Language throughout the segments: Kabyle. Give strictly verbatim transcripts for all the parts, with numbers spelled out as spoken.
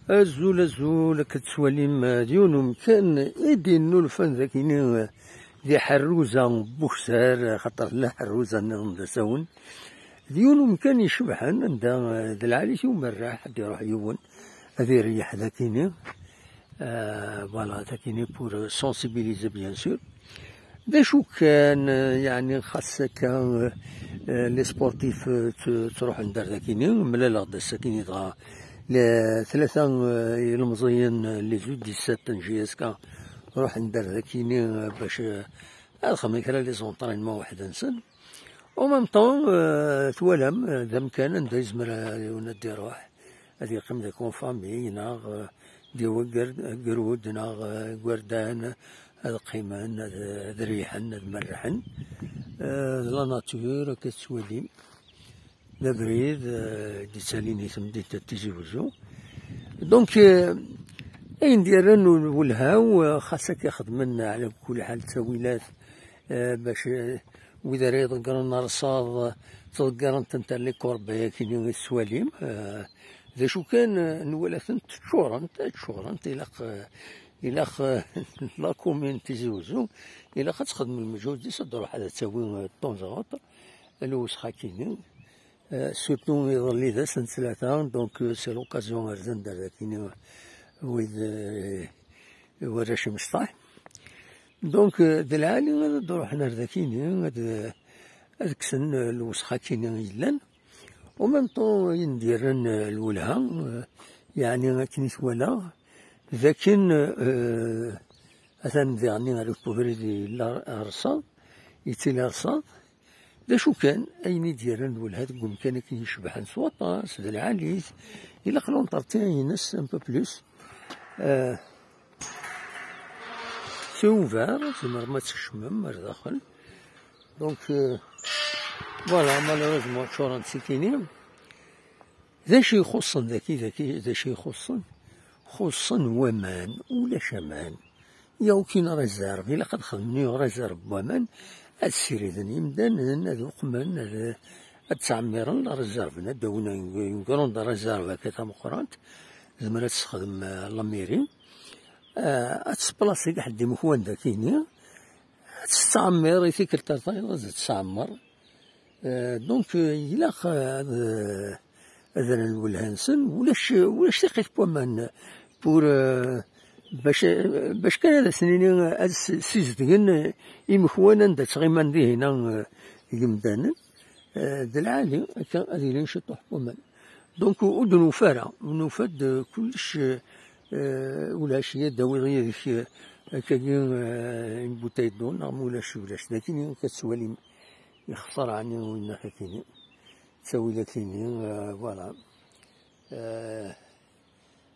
Azul, azul, akka tettwalim, eh, d yiwen umkan i d-innulfan d akini, eh, di Ḥerruza n Ukessar, eh, xaṭer tella Ḥerruza nniḍen d asawen. D yiwen umkan icebḥen, anda, eh, d lɛali-t umerreḥ, ad d-iruḥ yiwen, ad ireyyeḥ d akini. Eh, voilà, d akini pour sensibiliser, bien sûr. D acu kan, eh, yeɛni xas akka, eh, eh, les sportifs, eh, tt-, ttruḥen-d ar dakini, mlaleɣ-d ass-akini dɣa le-, tlata, eh, ilemẓiyen, eh, les U dix-sept n J S K ruḥen-d ar dakini, eh, bac, eh, ad xedmen kra les entraînements weḥd-nsen. En même temps, eh, twalam, eh, d amkan anda yezmer, eh, yiwen ad d-iruḥ, ad yeqqim d akken famille, neɣ, eh, d-yawi ger-, gerrud, neɣ, eh, igerdan, ad qqimen, ad, ad riḥen, ad merrḥen. Eh, d la nature, akka tettwalim. D abrid, eh, d-ittalin i temdint n Tizi Wezzu. Donc, eh, ayen d-yerran welha-w, eh, xas akka xedmen ɛla kul ḥal ttawilat, eh, bac, eh, wid ara iḍeggren arṣaḍ, ttḍeggren-tent ar les corbeilles-agi i tettwalim. Eh, d acu kan, eh, nwala-tent ččurent, ččurent, ilaq, eh, ilaq, eh, la commune Tizi Wezzu, ilaq ad texdem lmeǧhud-is, ad d-truḥ ad tawi, eh, de temps à autre, lewsex-agi-nni. Eh, surtout iḍelli d ass n ttlata, donc, eh, c'est l'occasion, rzan-d ar dakini, eh, wid, eh, warrac imecṭaḥ. Donc, eh, d lɛali ad d-ruḥen ar dakini, ad, ad kksen, eh, lewsex-akini yellan. En même temps, ayen d-yerran, eh, lwelha, eh, yeɛni akken i t-walaɣ, d akken, eh, atan diɣen ar ubrid yella rṣad, yettili rṣad. D acu kan, ayen i d-yerran lwelha deg umkan akken icebḥen s waṭas, d lɛali-t, ilaq l'entretien-ines un peu plus. Eh, c'est ouvert, tzemrem ad tkecmem ar daxel. Donc, euh, voilà, malheureusement, ččurent tikini. D acu ixuṣṣen daki, daki, d acu ixuṣṣen? Xuṣṣen waman, ulac aman. Il y a aucune réserve, ilaq ad xedmen une réserve n waman, ad ssiriden imdanen, ad uqmen, ad, ad ttɛemmiren la réserve, ad d-awin une grande réserve akka tameqqrant, tezmer ad texdem, euh, la mairie. Euh, ad tesplasi ḥedd imekwan dakini, ad tettɛemmir i tikkelt ar tayeḍ, ad tettɛemmir. Euh, donc, euh, ilaq, euh, ad, euh, ad rren lwelha-nsen, ulac, ulac tiqit n waman pour, euh, bac, bac kan ad asen-nini ad s-, ssizedgen, euh, imekwan anda ttɣiman dihina, euh, yimdanen, euh, d lɛali, akka ad ilin ciṭuḥ n waman. Donc, ur d-nufa ara, nufa-d, euh, kullec, euh, euh, ulac, ad d-tawiḍ yid-k, euh, akkagi, euh, une bouteille d'eau, neɣ ma ulac, ulac. Dakini akka tettwalim, ixṣer ɛni winna akini. Ttawilat-ini, euh, voilà. Euh,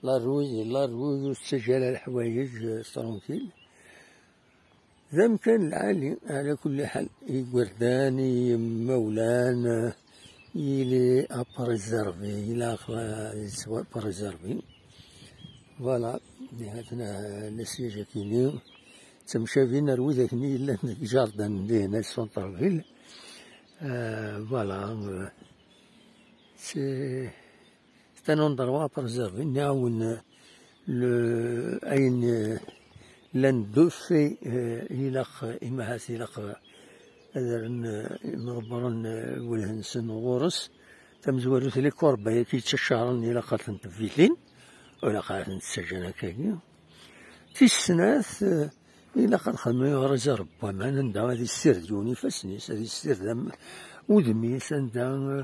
la rue, la rue, ur tettaǧǧa ara leḥwayeǧ, euh, tranquille. D amkan lɛali, ɛla kulli ḥal, igerdan, imawlan, euh, il est à préserver, ilaq, euh, ad yettwa préserver. Voilà, hatna, euh, le siège akini, ttemcabin ar widak-nni yellan deg jardin, dihna, centre-ville. Euh, voilà, euh, c'est, c'est un endroit à préserver. Nniɣ-awen, euh, le, ayen, euh, llan de fait, euh, ilaq, euh, imahat ilaq, euh, ad rren, euh, imḍebbren, euh, lwelha-nsen ɣur-s. Tamezwarut, les corbeilles-agi yettcacaren, ilaq ad tent-vidin. Ur ilaq ara ad tent-ttaǧǧan akkagi. Tis snat, euh, ilaq ad xedmen une réserve n waman, anda ad yessired yiwen ifassen-is, ad yessired am-, udem-is, anda, euh,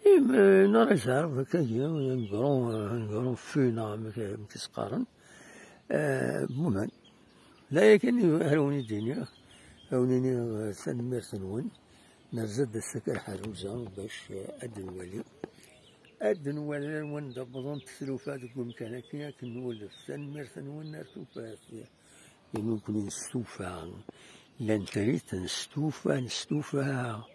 im-, euh, une réserve, akkagi, un grand, euh, un grand fût, neɣ amek, amek i s-qqaren, euh, n waman. D aya kan i ara wen-id-iniɣ, ad wen-iniɣ, euh, tanemmirt-nwen. Nerza-d ass-a ar Ḥerruza bac, euh, ad nwali. Ad nwali ar wanda wwḍent tlufa deg umkan-agi akken nwulef. Tanemmirt-nwen ar tufat. I nekkni nestufa. Llant rrit nestufa, nestufa.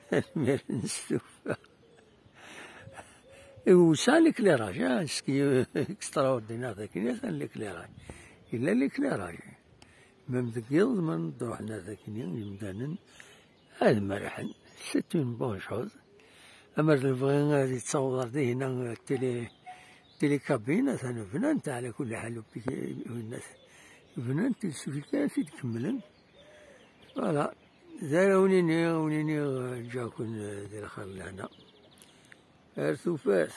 Tanemmirt nestufa. Yesɛa l'éclairage, ah, ce qui est extraordinaire, d akken atan l'éclairage. Yella l'éclairage. Même deg yiḍ, ma d-ruḥen ar dakini, yimdanen, ad merrḥen. C'est une bonne chose. Amer d lebɣi ad yettaweḍ ar dihin tili, tili kabin, atan bnan-t ɛla kulli ḥal, upik-, bnan-t, bnan-t, il suffit kan ad t-id-kemmlen. Voilà. D ara wen-iniɣ, wen-iniɣ, eh, ǧǧaken, eh, di lxir lehna. Ar tufat.